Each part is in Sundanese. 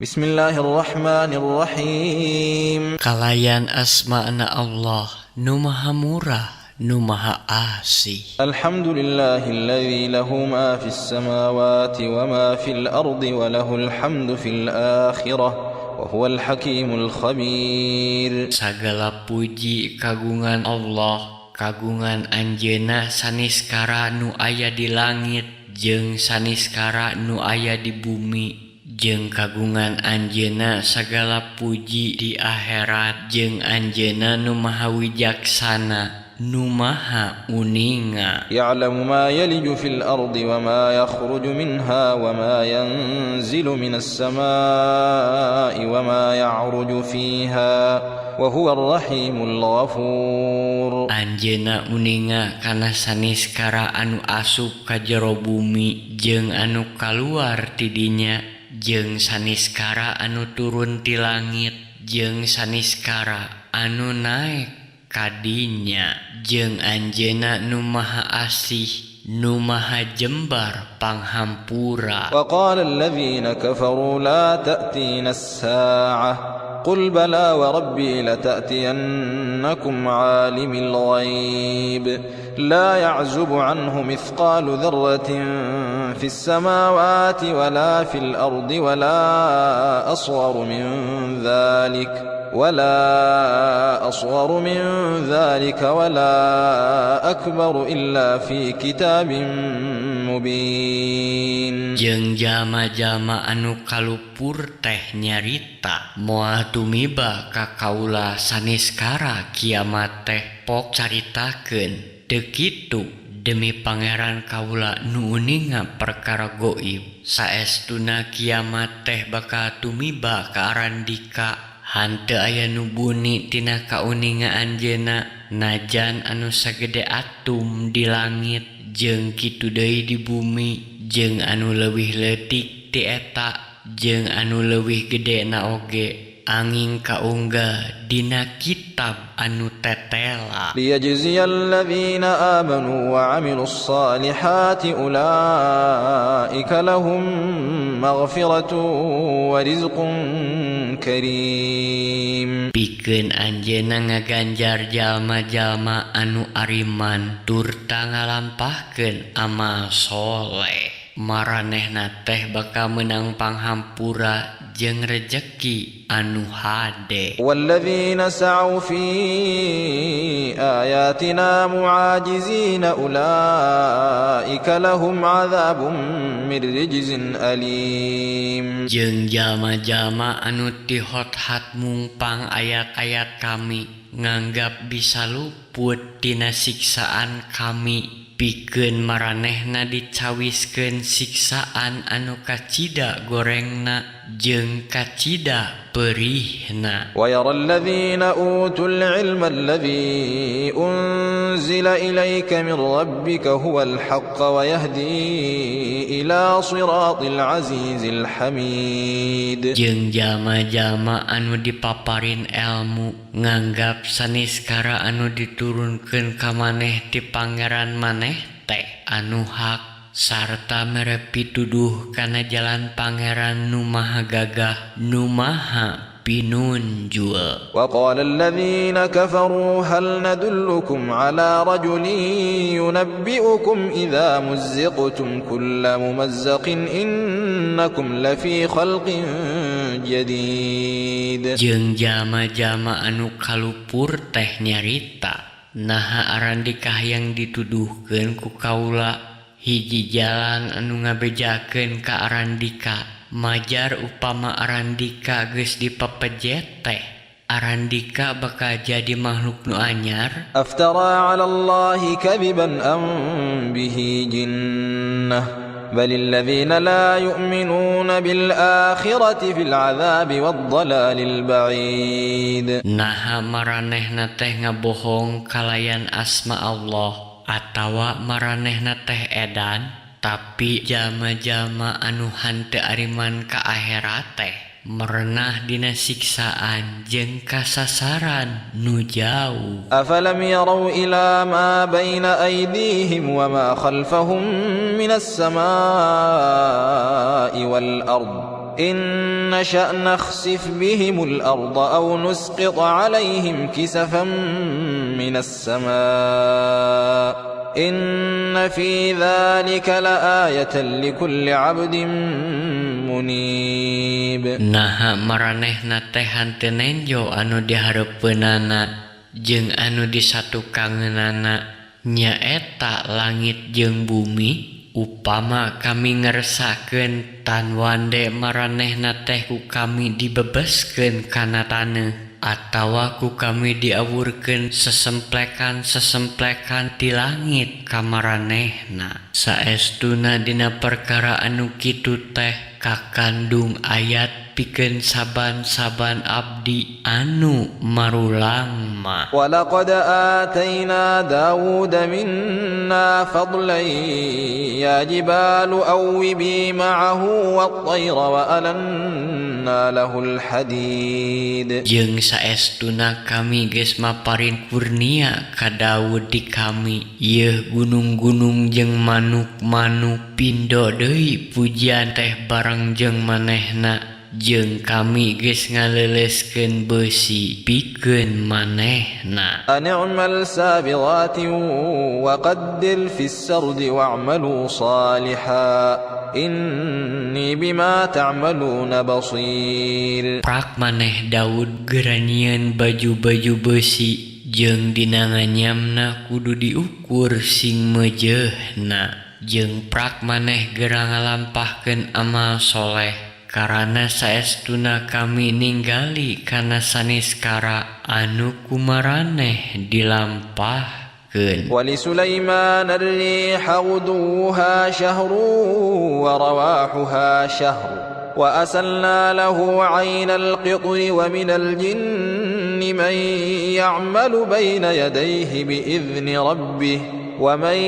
Bismillahirrahmanirrahim. Kalayan asmana Allah nu Maha Murah, nu Maha Asih. Alhamdulillahilladzi lahu ma fis samawati wa ma fil ardi wa lahul hamdu fil akhirah wa huwal hakimul khabir. Sagala puji kagungan Allah, kagungan Anjeunna saniskara nu aya di langit jeung saniskara nu aya di bumi, jeung kagungan Anjeunna sagala puji di akhirat, jeung Anjeunna nu Maha Wijaksana, nu Maha Uninga. Ya'lamu ma yaliju fil ardi wa ma yakhruju minha wa ma yanzilu minas samaa'i wa ma ya'ruju fiha wa huwa ar-rahimul ghafur. Anjeunna uninga kana saniskara anu asup ka jero bumi jeung anu kaluar ti dinya, jeung saniskara anu turun ti langit jeung saniskara anu naek kadinya, jeung Anjeunna nu Maha Asih, nu Maha Jembar panghampura. Wa qala alladzina kafaru la ta'tina as-sa'ah qul bala wa rabbi lata'tiyannakum 'alimil ghaib la ya'zubu 'anhu mithqalu dzarratin fis samawati wala fil ardi wala asgharu min dzalik ولا أصغر من ذلك ولا أكبر إلا في كتاب مبين. Jeung jalma-jalma anu kalupur teh nyarita, "Moal tumiba ka kaula saniskara kiamat teh." Pok caritakeun, "Teu kitu, demi Pangeran kaula nu uninga perkara goib, saestuna kiamat teh bakal tumiba ka arandika. Henteu aya nu buni tina kauninga Anjeunna, najan anu sagede atom di langit jeung kitu deui di bumi, jeung anu leuwih leutik ti eta jeung anu leuwih gede na oge, anging kaunggal dina kitab anu tetela." ليجزي الذين آمنوا وعملوا الصالحات أولئك لهم مغفرة ورزق كريم. Pikeun Anjeunna ngaganjar jalma-jalma anu ariman turta ngalampahkeun amal soleh, maranehna teh bakal meunang panghampura jeung rejeki anu hade. والذين سعوا في آياتنا معاجزين أولئك لهم عذاب من رجز أليم. Jeung jalma-jalma anu tihot-hat mungpang ayat-ayat kami, nganggap bisa luput tina siksaan kami, pikeun maranehna dicawiskeun siksaan anu kacida gorengna jeung kacida perihna. ويرى الذين أوتوا العلم الذي أنزل إليك من ربك هو الحق ويهدي إلى صراط العزيز الحميد. Jeung jalma-jalma anu dipaparin elmu nganggap saniskara anu diturunkeun ka maneh ti Pangeran maneh teh anu hak sarta mere pituduh kana jalan Pangeran nu Maha Gagah, nu Maha Pinunjul. وقال الذين كفروا هل ندلكم على رجل ينبئكم إذا مزقتم كل ممزق إنكم لفي خلق جديد. Jeung jalma-jalma anu kalupur teh nyarita, "Naha arandika hayang dituduhkeun ku kaula hiji jalan anu ngabejakeun ka arandika? Majar upama arandika geus dipepejet teh, arandika bakal jadi makhluk nu anyar." أفترى على الله كذبا أم به جنة بل الذين لا يؤمنون بالآخرة في العذاب والضلال البعيد. Naha maranehna teh ngabohong kalayan asma Allah, atawa maranehna teh edan? Tapi jalma-jalma anu hanteu ariman ka akhirat teh merenah dina siksaan jeung kasasaran nu jauh. أفلم يروا إلى ما بين أيديهم وما خلفهم من السماء والأرض إن نشأ نخسف بهم الأرض أو نسقط عليهم كسفا من السماء إن في ذلك لآية لكل عبد منيب. Naha maranehna teh henteu nenjo anu dihareupeunana jeung anu disatukangeunana, nyaeta langit jeung bumi? Upama kami ngersakeun, tan wande maranehna teh ku kami dibebeskeun kana taneuh, atawa ku kami diawurkeun sesemplekan-sesemplekan ti langit ka maranehna. Saestuna dina perkara anu kitu teh kakandung ayat pikeun saban-saban abdi anu marulang mah. ولقد آتينا داود منا فضلا يا جبال أوبي معه والطير وألنا له الحديد. Jeung saestuna kami geus maparin kurnia ka Daud di kami, yeuh gunung-gunung jeung manuk-manuk, pindo deui pujian teh bareng jeung manehna, jeung kami geus ngaleleuskeun beusi pikeun manehna. أن اعمل سابغات وقدر في السرد واعملوا صالحا إني بما تعملون بصير. Prak maneh Daud geura nyieun baju-baju beusi, jeung dina nganyamna kudu diukur sing meujeuhna, jeung prak maneh geura ngalampahkeun amal soleh, karana saestuna kami ninggali kana saniskara anu kumaraneh dilampahkeun. ولسليمان الريح غدوها شهر ورواحها شهر وأسلنا له عين القطر ومن الجن من يعمل بين يديه بإذن ربه ومن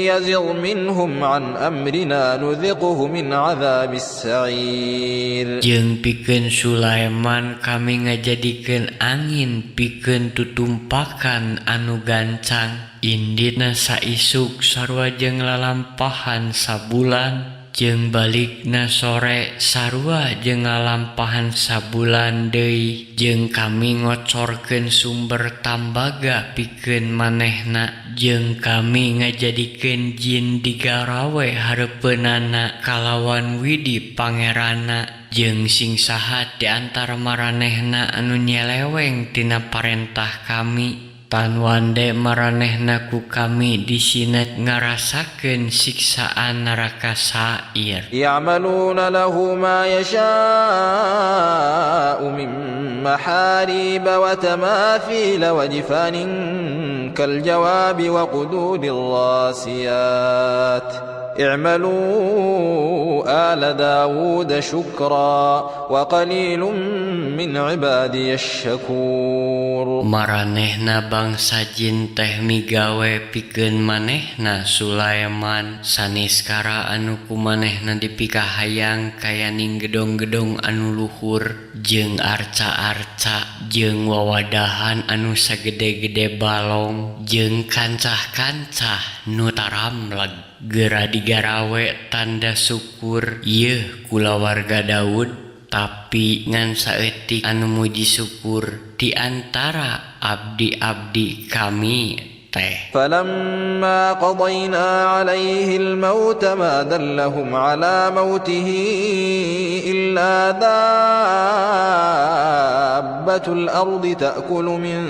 يزغ منهم عن أمرنا نذقه من عذاب السعير. Jeung pikeun Sulaiman kami ngajadikeun angin pikeun tutumpakan anu gancang, inditna saisuk sarua jeung lalampahan sabulan, jeung balikna sore sarua jeung ngalampahan sabulan deui, jeung kami ngocorkeun sumber tambaga pikeun manehna, jeung kami ngajadikeun jin digarawe hareupeunana kalawan widi pangeranna, jeung sing saha di antara maranehna anu nyeleweng tina parentah kami, tan wande maranehna ku kami disinet ngarasakeun siksaan neraka Sair. يعملون له ما يشاء من محاريب وتماثيل وجفان كالجواب وقدور الراسيات اعملوا آل داود شكرا وقليل من عبادي الشكور. Maranehna bangsa jin teh migawe pikeun manehna Sulaiman saniskara anu ku manehna dipikahayang kayaning gedong-gedong anu luhur jeung arca-arca jeung wawadahan anu sagede-gede balong jeung kancah-kancah nu taramleg. Geura digarawe tanda syukur yeuh kulawarga Daud, tapi ngan saeutik anu muji syukur di antara abdi-abdi kami teh. فلما قضينا عليه الموت ما دلهم على موته إلا دابة الأرض تأكل من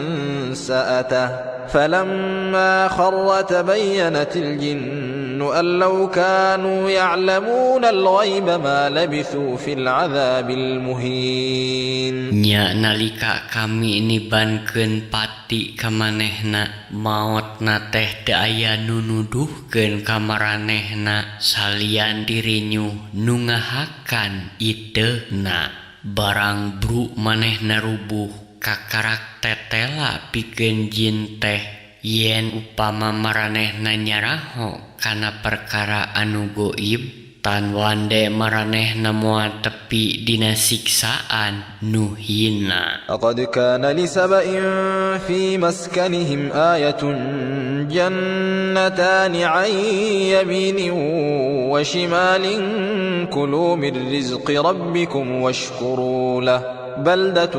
سأته فلما خر تبينت الجن أن لو كانوا يعلمون الغيب ما لبثوا في العذاب المهين. Nya nalika kami nibankeun pati ka manehna, maotna teh teu aya nu nuduhkeun ka maranehna salian dirinyuh nu ngahakan iteuna. Barang bru manehna rubuh, kakarak tetela pikeun jin teh yen upama maranehna nyaraho kana perkara anu goib, Tan wande maranehna moal tepi dina siksaan nu hina. لقد كان لسبإ في مسكنهم آية جنتان عن يمين وشمال كلوا من رزق ربكم واشكروا له بلدة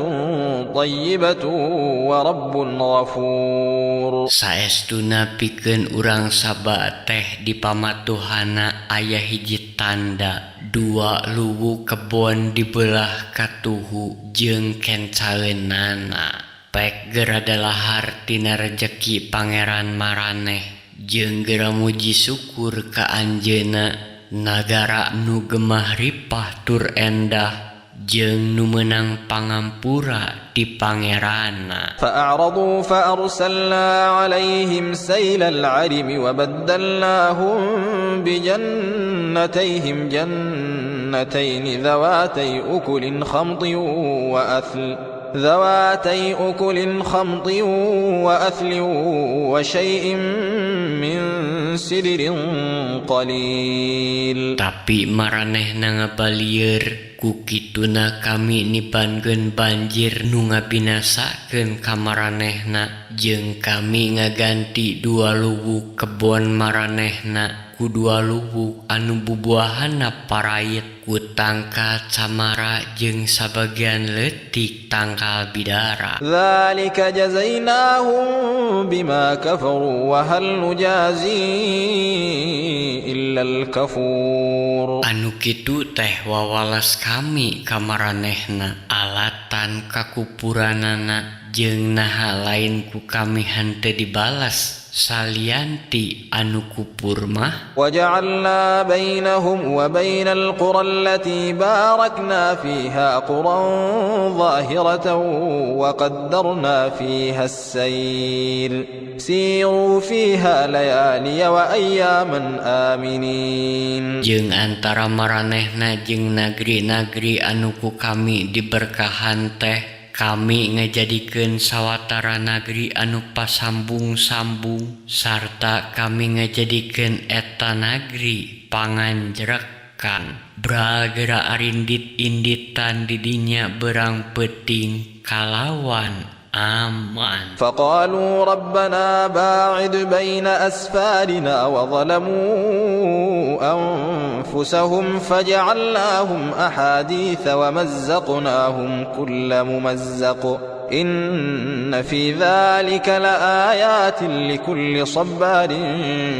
طيبة ورب غفور. Saestuna pikeun urang Saba teh di pamatuhana aya hiji tanda, dua luwuk kebon dibelah katuhu jeung kencaeunana. Pek gera dalahar tina rejeki Pangeran maraneh jeung gera muji syukur ka Anjeunna, nagara nu gemah ripah tur endah jeung nu meunang pangampura ti Pangeranna. فأعرضوا فأرسلنا عليهم سيل العرم وبدلناهم بجنتيهم جنتين ذواتي أكل خمط وأثل وشيء من سدر قليل. Tapi maranehna ngabalieur, ku kituna kami nibankeun banjir nu ngabinasakeun ka maranehna jeung kami ngaganti dua luwuk kebon maranehna ku dua luwuk anu bubuahanna parait ku tangkal camara jeung sabagian leutik tangkal bidara. ذلك جزيناهم بما كفروا وهل نجازي إلا الكفور. Anu kitu teh wawales kami ka maranehna alatan kakupuranana, jeung naha lain ku kami henteu dibales salian ti anu kupur mah. وجعلنا بينهم وبين القرى التي باركنا فيها قرى ظاهرة وقدرنا فيها السير سيروا فيها ليالي وأياما آمنين. Jeung antara maranehna jeung nagri-nagri anu ku kami diberkahan teh kami ngajadikeun sawatara nagri anu pasambung-sambung sarta kami ngajadikeun eta nagri panganjrekan. Bral gera arindit-inditan didinya berang peuting kalawan aman. فقالوا ربنا باعد بين أسفارنا وظلموا أنفسهم فجعلناهم أحاديث ومزقناهم كل ممزق إن في ذلك لآيات لكل صبار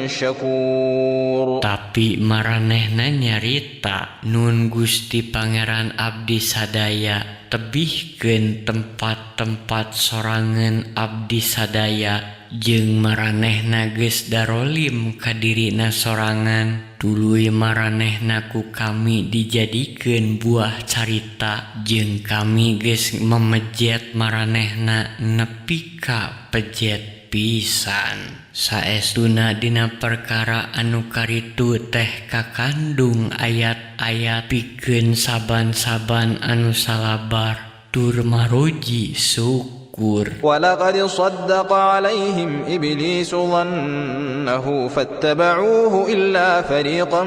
شكور. Tapi maranehna nyarita, "Nun Gusti Pangeran abdi sadaya, tebihkeun tempat-tempat sorangan abdi sadaya, jeung maranehna geus darolim ka dirina sorangan, tuluy maranehna ku kami dijadikeun buah carita jeung kami geus memejet maranehna nepi ka pejet pisan." Saestuna dina perkara anu karitu teh kakandung ayat-ayat pikeun saban-saban anu salabar tur maruji syukur. ولقد صدق عليهم إبليس ظنه فاتبعوه إلا فريقا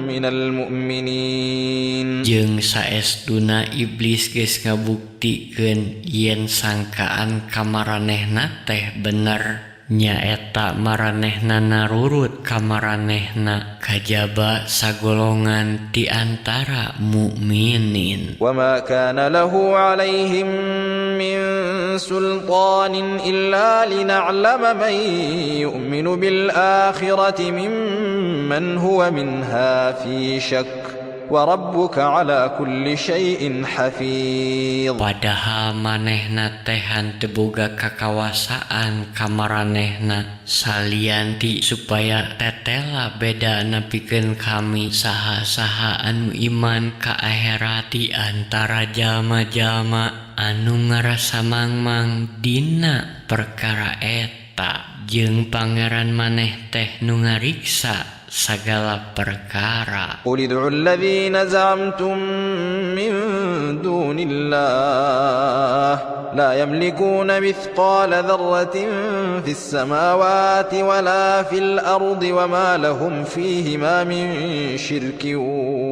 من المؤمنين. Jeung saestuna iblis geus ngabuktikeun yen sangkaan ka maranehna teh bener, nyaeta maranehna narurut ka maranehna kajaba sagolongan ti antara mukminin. وما كان له عليهم من سلطان إلا لنعلم من يؤمن بالآخرة ممن هو منها في شك وربك على كل شيء حفيظ. Padahal manehna teh henteu boga kakawasaan ka maranehna salian ti supaya tetela bedana pikeun kami saha-saha anu iman ka akhirat di antara jalma-jalma anu ngarasa mangmang dina perkara eta, jeung Pangeran maneh teh nu ngariksa sagala perkara. قل ادعوا الذين زعمتم من دون الله لا يملكون مثقال ذرة في السماوات ولا في الأرض وما لهم فيهما من شرك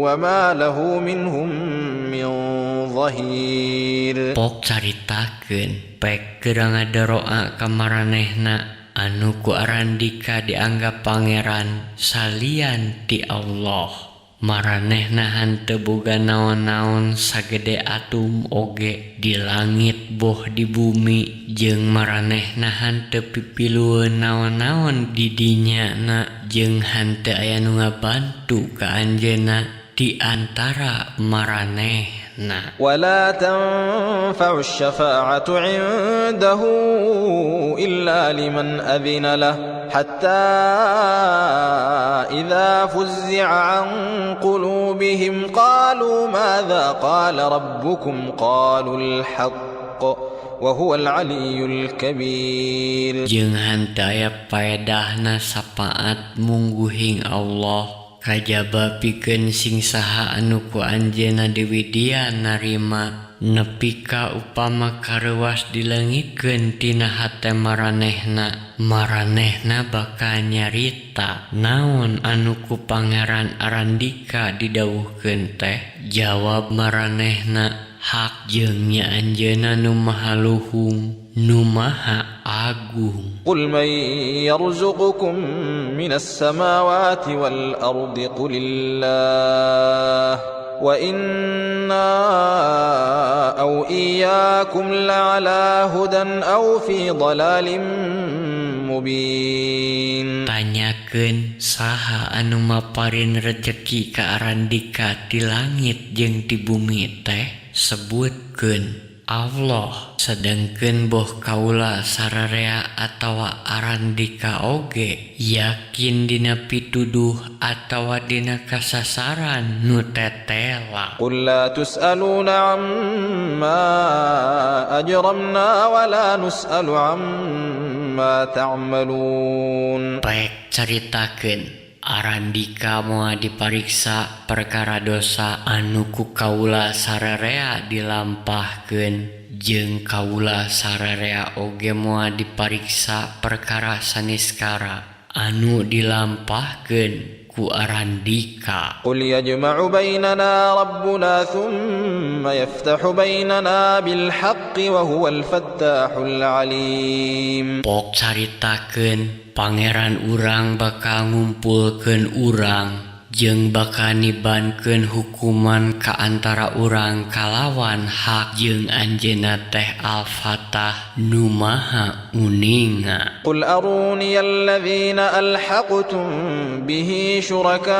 وما له منهم من ظهير. Pok caritakeun pek keur ngadaroa ka maranehna anu ku arandika dianggap pangeran salian ti Allah. Maranehna henteu boga naon-naon sagede atom oge di langit boh di bumi, jeung maranehna henteu pipilueun naon-naon di dinyana, jeung henteu aya nu ngabantu ka anjeunna di antara maranehna. ولا تنفع الشفاعة عنده إلا لمن أذن له حتى إذا فزع عن قلوبهم قالوا ماذا قال ربكم قالوا الحق وهو العلي الكبير. Jeung henteu aya paedahna sapaat mungguhing Allah kajaba pikeun sing saha anu ku anjeunna diwidian narima, nepi ka upama kareuwas dileungitkeun tina hate maranehna, maranehna bakal nyarita naon anu ku Pangeran arandika didawuhkeun teh. Jawab maranehna, hak, jeung nya anjeunna nu maha luhung, nu maha agung. قل من يرزقكم من السماوات والأرض قل الله وإنا أو إياكم لعلى هدى أو في ضلال مبين. Tanyakeun, saha anu maparin rejeki ka arandika ti langit jeung ti bumi teh? Sebutkeun, Allah. Sedengkeun boh kaula sararea atawa arandika oge yakin dina pituduh atawa dina kasasaran nu tetela. قل لا تسألون عما أجرمنا ولا نسأل عما تعملون. Pek caritakeun, arandika moal dipariksa perkara dosa anu ku kaula sararea dilampahkeun, jeung kaula sararea oge moal dipariksa perkara saniskara anu dilampahkeun ku arandika. قل يجمع بيننا ربنا ثم يفتح بيننا بالحق وهو الفتاح العليم. Pok caritakeun, Pangeran urang bakal ngumpulkeun urang jeung bakal nibankeun hukuman ka antara urang kalawan hak, jeung anjeunna teh Al-Fatah, nu Maha Uninga. قل أروني الذين ألحقتم به شركاء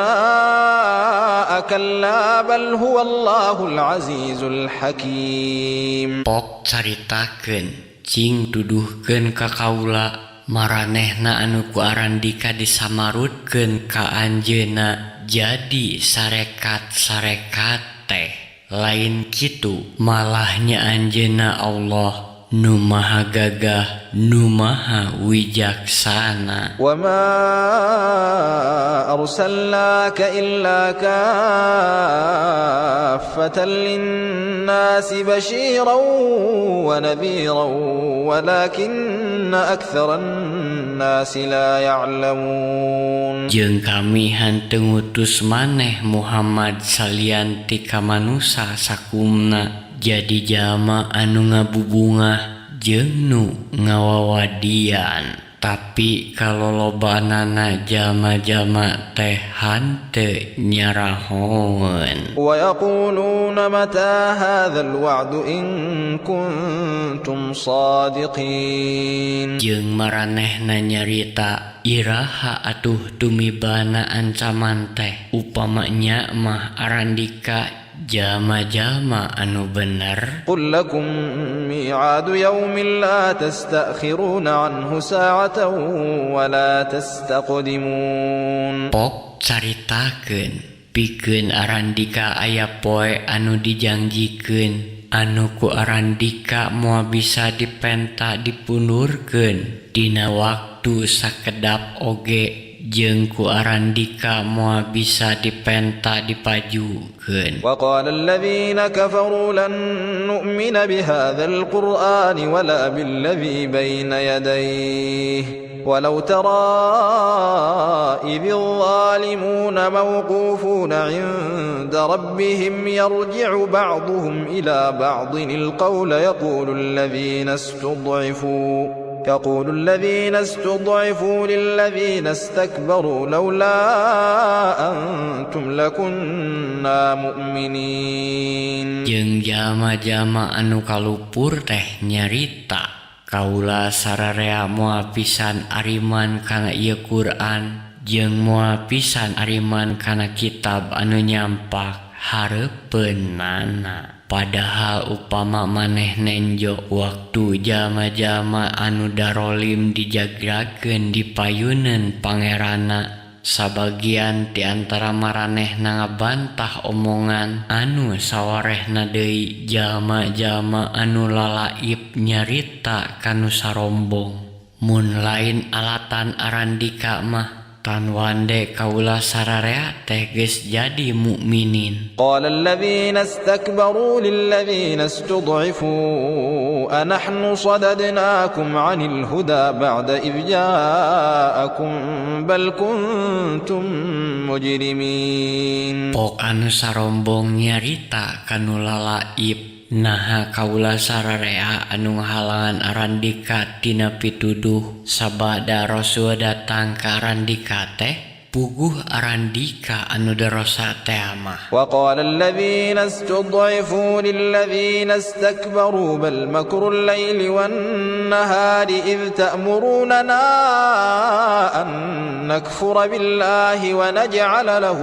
كلا بل هو الله العزيز الحكيم. Pok caritakeun, cing tuduhkeun ka kaula maranehna anu ku arandika disamarutkeun ka anjeunna jadi sarekat-sarekat teh. Lain kitu, malahnya anjeunna Allah nu maha gagah, nu maha wijaksana. وما أرسلناك إلا كافة للناس بشيرا ونذيرا ولكن أكثر الناس لا يعلمون. Jeung kami henteu ngutus maneh Muhammad salian ti ka manusa sakumna jadi jalma anu ngabubungah jeung nu ngawawadian, tapi kalolobanana jalma-jalma teh hanteu nyarahoeun. ويقولون متى هذا الوعد إن كنتم صادقين. Jeung maranehna nyarita, iraha atuh tumibana ancaman teh upamanya mah arandika jalma-jalma anu bener? قل لكم ميعاد يوم لا تستأخرون عنه ساعة ولا تستقدمون. Pok caritakeun, pikeun arandika aya poe anu dijangjikeun anu ku arandika moal bisa dipenta dipundurkeun dina waktu sakedap oge. Jeung ku Arandika moal bisa dipenta dipajukeun. وقال الذين كفروا لن نؤمن بهذا القرآن ولا بالذي بين يديه ولو ترى إذ الظالمون موقوفون عند ربهم يرجع بعضهم إلى بعض القول يقول الذين استضعفوا للذين استكبروا لولا أنتم لكنا مؤمنين. Jeung jalma-jalma anu kalupur teh nyarita, kaula sararea moal pisan ariman kana ieu Quran jeung moal pisan ariman kana kitab anu nyampak hareupeunana. Padahal upama maneh nenjo waktu jalma-jalma anu darolim dijagrakeun di payuneun Pangeranna, sabagian ti antara maranehna ngabantah omongan anu sawarehna deui. Jalma-jalma anu lalaib nyarita kanu sarombong, mun lain alatan Arandika mah, tan wande kaula sararea teh geus jadi mukminin. قال الذين استكبروا للذين استضعفوا أنحن صددناكم عن الهدى بعد إذ جاءكم بل كنتم مجرمين. Pok anu sarombong nyarita kanu lalaib, naha kaula sararea anu ngahalangan Arandika tina pituduh sabada Rasul datang ka Arandika teh? Puguh Arandika anu darosa teh mah. وقال الذين استضعفوا للذين استكبروا بل مكر الليل والنهار إذ تأمروننا أن نكفر بالله ونجعل له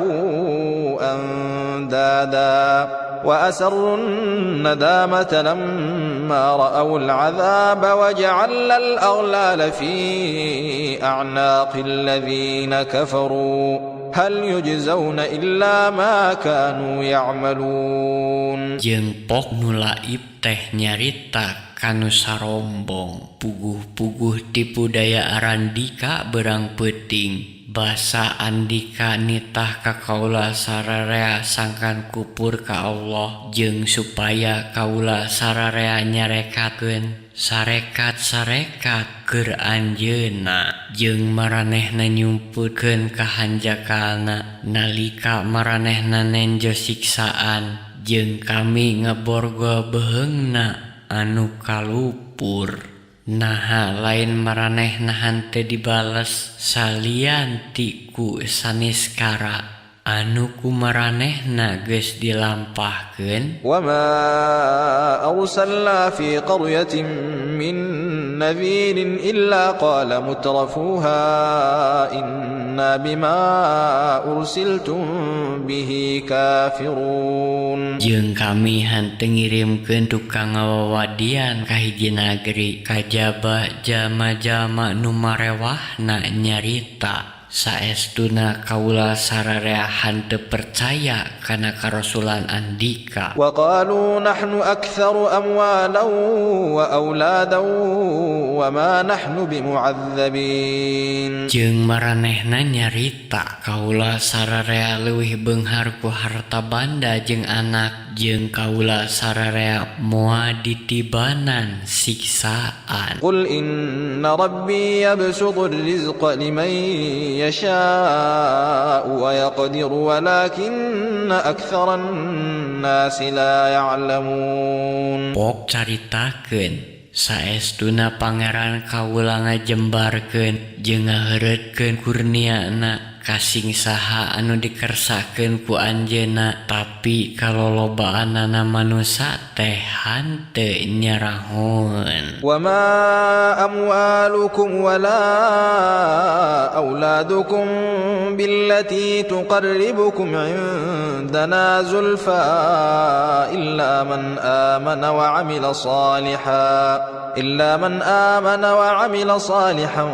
أندادا وأسروا الندامة لما رأوا العذاب وجعلنا الأغلال في أعناق الذين كفروا هل يجزون إلا ما كانوا يعملون. Jeung pok nu laib teh nyarita kanu sarombong, puguh-puguh tipu daya Arandika berang peuting, basa Andika nitah ka kaula sararea sangkan kupur ka Allah jeung supaya kaula sararea nyarekatkeun sarekat-sarekat keur anjeunna. Jeung maranehna nyumputkeun kahanjakalna nalika maranehna nenjo siksaan jeung kami ngaborgol beheungna anu kalupur. Naha lain maranehna henteu dibales salian ti ku saniskara anu ku maranehna geus dilampahkeun. وما أرسلنا في قرية من نذير إلا قال مترفوها إنا بما أرسلتم به كافرون. Jeung kami henteu ngirimkeun tukang ngawawadian ka hiji nagri kajaba jalma-jalma nu marewahna nyarita, saestuna kaula sararea henteu percaya kana karasulan Andika. وقالوا نحن أكثر أموالا وأولادا وما نحن بمعذبين. Jeung maranehna nyarita, kaula sararea leuwih beunghar ku harta banda jeung anak, jeung kaula sararea moal ditibanan siksaan. قل إن ربي يبسط الرزق لمن يشاء ويقدر ولكن أكثر الناس لا يعلمون. Pok caritakeun, saestuna Pangeran kaula ngajembarkeun jeung ngaheureutkeun kurniana ka sing saha anu dikersakeun ku Anjeunna, tapi kalolobaanana manusa teh henteu nyarahoeun. وما أموالكم ولا أولادكم بالتي تقربكم عندنا زلفى إلا من آمن وعمل صالحا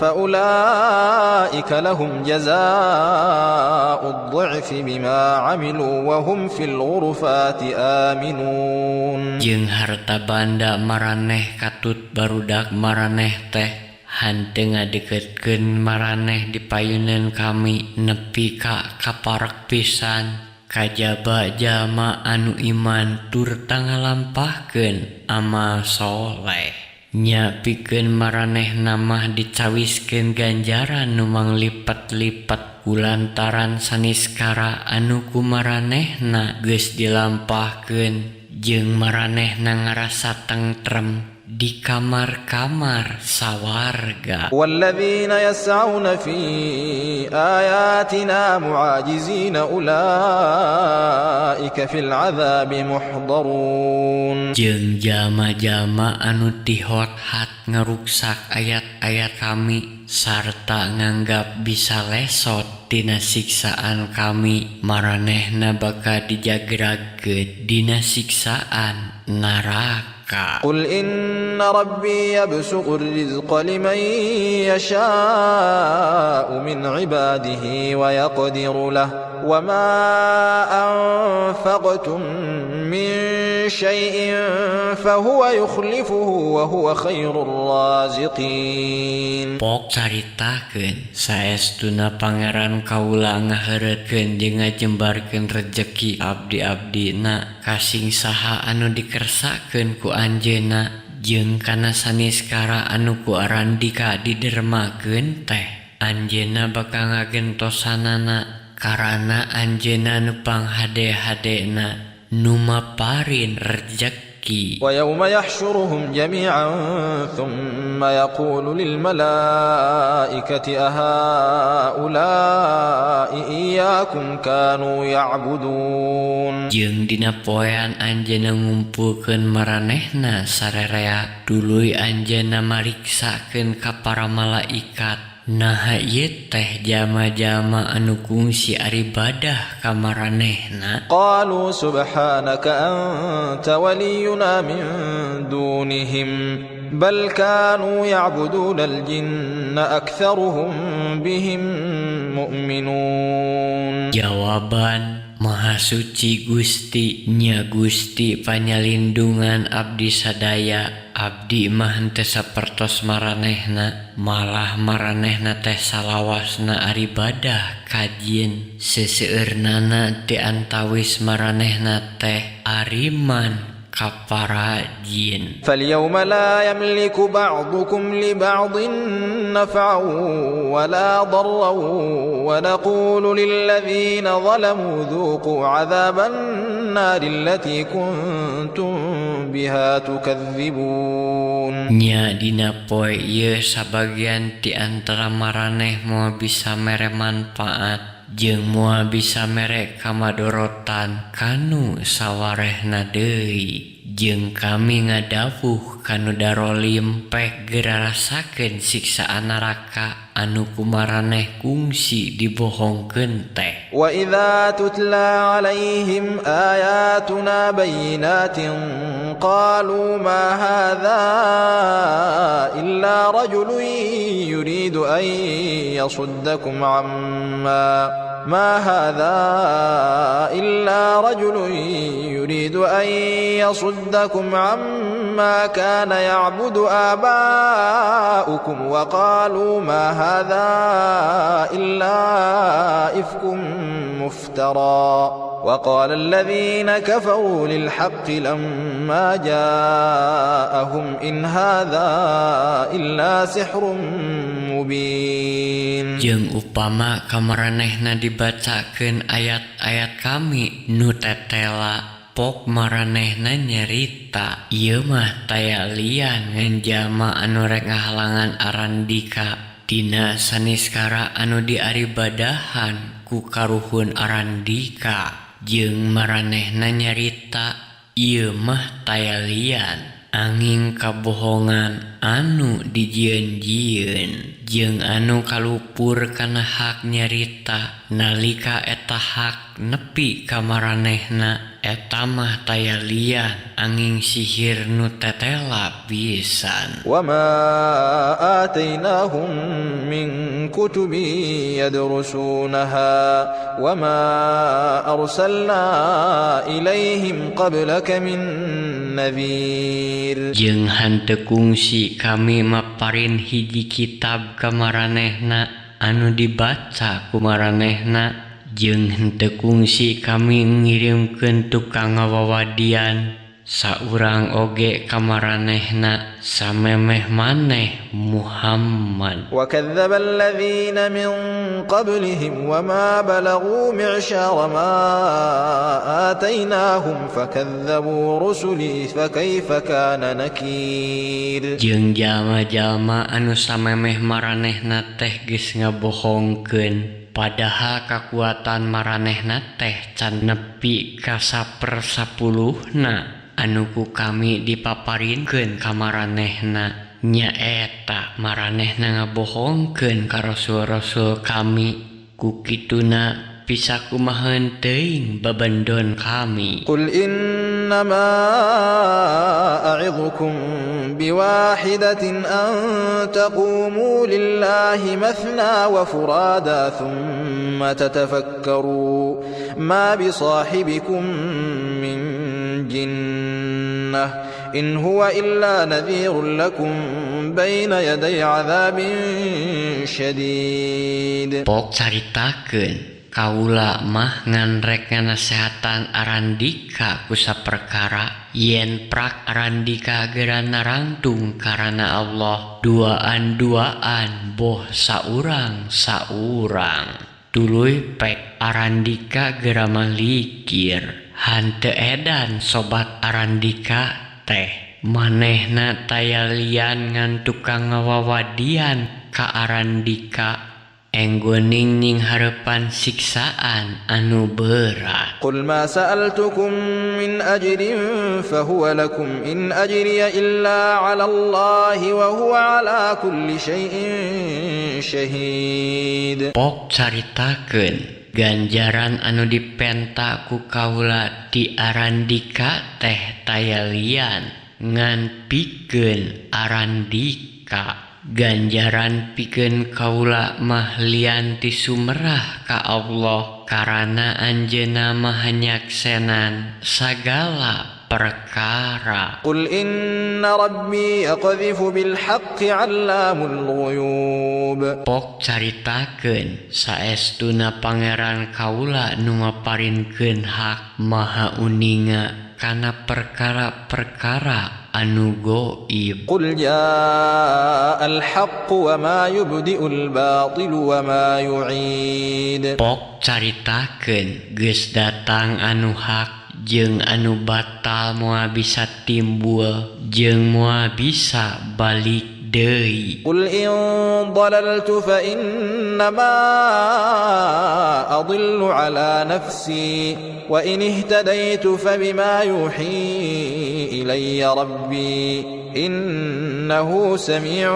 فأولئك لهم جزاء الضعف بما عملوا وهم في الغرفات آمنون. Jeung harta banda maraneh katut barudak maraneh teh Henteu ngadeukeutkeun maraneh di payunan kami nepi ka kaparek pisan kajaba jalma anu iman turta ngalampahkeun amal soleh. Nya pikeun maranehna mah dicawiskeun ganjaran nu manglipet-lipet kulantaran saniskara anu ku maranehna geus dilampahkeun jeung maranehna ngarasa tentrem di kamar-kamar sawarga. والذين يسعون في آياتنا معاجزين أولئك في العذاب محضرون. Jeung jalma-jalma anu tihot-hat ngaruksak ayat-ayat kami sarta nganggap bisa lesot tina siksaan kami, maranehna bakal dijagragkeun dina siksaan neraka. قل إن ربي يبسط الرزق لمن يشاء من عباده ويقدر له وما أنفقتم من شيء فهو يخلفه وهو خير الرازقين. Pok caritakeun saestuna Pangeran kaula ngaheureutkeun jeung ngajembarkeun rejeki abdi-abdina kasing saha anu dikersakeun ku anjeunna jeung kana saniskara anu ku arandika didermakeun teh anjeunna bakal ngagentosanana karana anjeunna nu panghade-hadena nu maparin rejeki. ويوم يحشرهم جميعا ثم يقول للملائكة أهؤلاء إياكم كانوا يعبدون. Jeung dina poean anjeunna ngumpulkeun maranehna sarerea tuluy anjeunna mariksakeun ka para malaikat naha ieu teh jalma-jalma anu kungsi aribadah ka maranehna. قالوا سبحانك أنت ولينا من دونهم بل كانوا يعبدون الجن أكثرهم بهم مؤمنون. Jawaban Maha Suci Gusti, nya Gusti panyalindungan abdi sadaya. Abdi mah henteu sapertos maranehna, malah maranehna teh salawasna aribadah ka jin. Seseueurnana ti antawis maranehna teh ariman ka para jin. فاليوم لا يملك بعضكم لبعض نفعا ولا ضرا ونقول للذين ظلموا ذوقوا عذاب النار التي كنتم بها تكذبون. Nya dina poe ieu sabagian ti antara maraneh moal bisa mere manfaat jeung moal bisa mere kamadorotan kanu sawarehna deui. Jeung kami ngadawuh kanu darolim pek gerarasakeun siksaan neraka anu kumaraneh kungsi dibohongkeun teh. وإذا تتلى عليهم آياتنا بينات قالوا ما هذا إلا رجل يريد أن يصدكم عما ما هذا إلا رجل يريد أن يصدكم عما كان يعبد آباؤكم وقالوا ما هذا إلا إفك مفترى وقال الذين كفروا للحق لما جاءهم إن هذا إلا سحر مبين. Jeung upama kamaranehna dibacakeun ayat-ayat kami nu tetela, pok maranehna nyerita ieu mah taya lian ngan jalma anu rek ngahalangan arandika tina saniskara anu diaribadahan ku karuhun arandika. Jeung maranehna nyarita ieu mah taya lian angin kabohongan anu dijieun-jieun jeung anu kalupur kana hak nyarita nalika eta hak nepi ka maranehna eta mah taya lian angin sihir nu tetela pisan. وما آتيناهم من كتب يدرسونها وما أرسلنا إليهم قبلك من نذير. Jeung henteu kungsi kami maparin hiji kitab ka maranehna anu dibaca ku maranehna, jeung henteu kungsi kami ngirimkeun tukang ngawawadian saurang oge ka maranehna samemeh maneh Muhammad. وكذب الذين من قبلهم وما بلغوا معشار ما آتيناهم فكذبوا رسلي فكيف كان نكير. Jeung jalma-jalma anu samemeh maranehna teh geus ngabohongkeun, padahal kakuatan maranehna teh can nepi ka sapersapuluhna anu ku kami dipaparinkeun ka maranehna. Nyaeta maranehna ngabohongkeun ka rasul-rasul kami, ku kituna bisa kumaheun teuing babendon kami. قل إنما أعظكم بواحدة أن تقوموا لله مثنى وفرادا ثم تتفكروا ما بصاحبكم من جنة إن هو إلا نذير لكم بين يدي عذاب شديد. Pok caritakeun kaula mah ngan rek nganasehatan arandika ku saperkara yen prak arandika geura narangtung karana Allah duaan-duaan boh saurang-saurang, tuluy pek arandika geura malikir. Hanteu edan sobat arandika teh, manehna taya lian ngan tukang ngawawadian ka arandika enggoning ning harepan siksaan anu berat. قل ما سألتكم من أجر فهو لكم إن أجري إلا على الله وهو على كل شيء شهيد. Pok caritakeun ganjaran anu dipenta ku kaula ti arandika teh taya lian ngan pikeun arandika. Ganjaran pikeun kaula mah lian ti sumerah ka Allah karana anjeunna maha nyaksenan sagala perkara. قل إن ربي يقذف بالحق علام الغيوب. Pok caritakeun saestuna pangeran kaula nu maparinkeun hak maha uninga kana perkara-perkara anu goib. قل جاء الحق وما يبدئ الباطل وما يعيد. Pok caritakeun geus datang anu hak jeung anu batal moal bisa timbul jeung moal bisa balik deui. قل إن ضللت فإنما أضل على نفسي وإن اهتديت فبما يوحي إلي ربي إنه سميع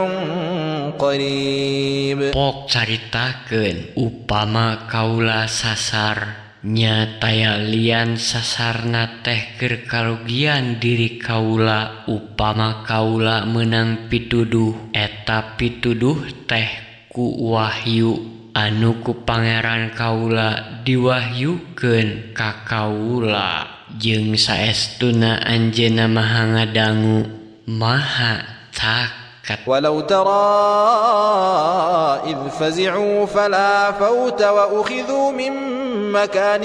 قريب. Pok caritakeun upama kaula sasar nya taya lian sasarna teh keur karugian diri kaula, upama kaula meunang pituduh eta pituduh teh ku wahyu anu ku pangeran kaula diwahyukeun ka kaula, jeung saestuna anjeunna maha ngadangu maha caket. ولو ترى إذ فزعوا فلا فوت وأخذوا من مكان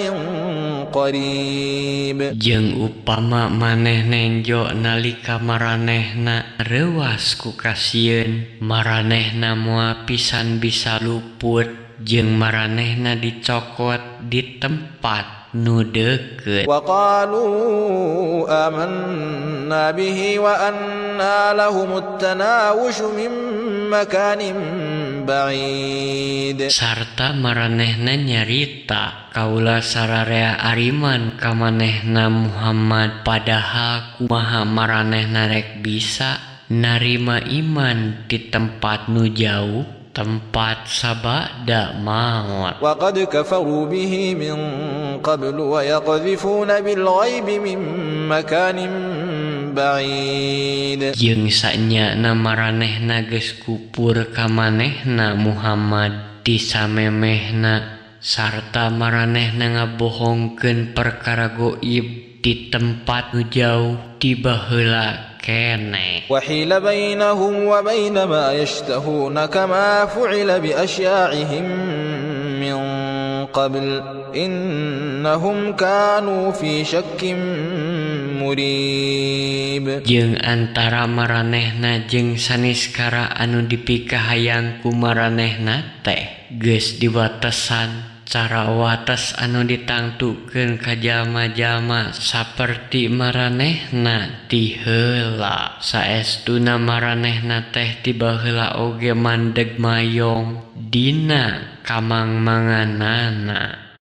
قريب. Jeung upama maneh nenjo nalika maranehna reuwas ku kasieun, maranehna moal pisan bisa luput jeung maranehna dicokot di tempat nu deukeut. وقالوا آمنا به وأنى لهم التناوش من مكان بعيد. Sarta maranehna nyarita kaula sararea ariman ka manehna Muhammad, padahal kumaha maranehna rek bisa narima iman di tempat nu jauh, tempat sabada maot. وقد كفروا به من قبل ويقذفون بالغيب من مكان بعيد. Jeung sanyana maranehna geus kupur ka manehna Muhammad ti samemehna, sarta maranehna ngabohongkeun perkara goib Di tempat nu jauh ti baheula keneh. وحيل بينهم وبين ما يشتهون كما فعل بأشياعهم من قبل إنهم كانوا في شك مريب. Jeung antara maranehna jeung saniskara anu dipikahayang ku maranehna teh geus diwatesan cara wates anu ditangtukeun ka jalma-jalma saperti maranehna ti heula. Saestuna maranehna teh ti baheula oge mandeg mayong dina kamangmanganana.